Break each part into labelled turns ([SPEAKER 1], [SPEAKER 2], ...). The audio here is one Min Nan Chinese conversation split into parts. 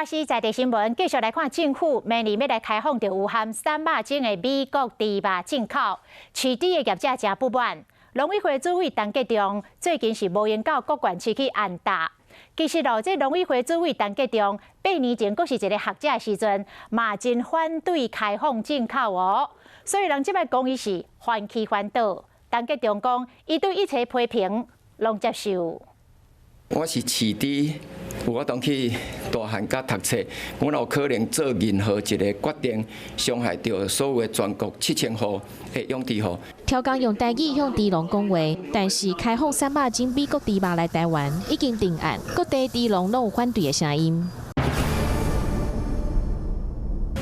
[SPEAKER 1] 華視在地新聞繼續來看，政府明年欲來開放著有含瘦肉精的美國豬肉進口，飼豬的業者誠不滿。農委會主委陳吉仲最近是無閒到各縣市去按踏。其實咯，這農委會主委陳吉仲8年前閣是一个學者的時陣，嘛真反對開放進口哦。所以人這擺講伊是翻起翻倒。陳吉仲講，伊對一切批評攏接受。
[SPEAKER 2] 我是飼豬，有法當去大漢佮讀冊，我若有可能做任何一个決定，傷害著所有的全國7000戶的養豬戶。
[SPEAKER 3] 刁工用台語向豬農講話，但是開放瘦肉精美國豬肉來台灣已經定案，各地豬農攏有反對的聲音。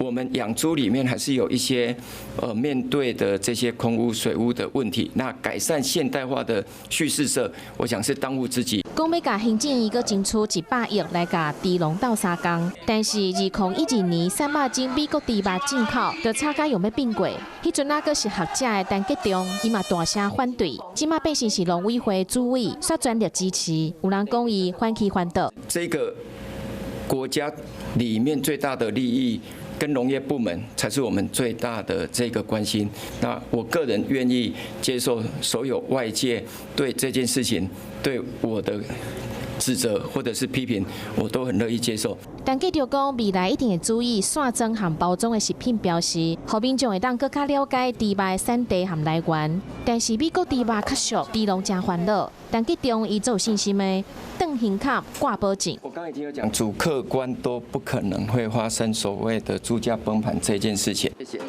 [SPEAKER 2] 我們養豬裡面還是有一些，面對的這些空污、水污的問題。那改善現代化的畜飼舍，我想是當務之急。
[SPEAKER 3] 講欲共行政院閣爭取100億來共豬農鬥相共，但是2012年瘦肉精美國豬肉進口，就吵甲欲變過。彼陣猶閣是學者的陳吉仲，伊嘛大聲反對。這馬變成是農委會主委，煞全力支持。有人講伊反起翻倒。
[SPEAKER 2] 這個國家裡面最大的利益，跟農業部門才是我們最大的這個關心。那我個人願意接受所有外界對這件事情對我的指責或者是批評，我都很樂意接受。
[SPEAKER 3] 陳吉仲講，未來一定會注意散裝和包裝的食品標示，予民眾會當閣較了解豬肉的產地和來源。但是美國豬肉較俗，豬農誠煩惱。陳吉仲伊足有信心的，斷胸坎掛保證。
[SPEAKER 2] 我剛才已經有講，主客觀都不可能會發生所謂的豬價崩盤這件事情。謝謝。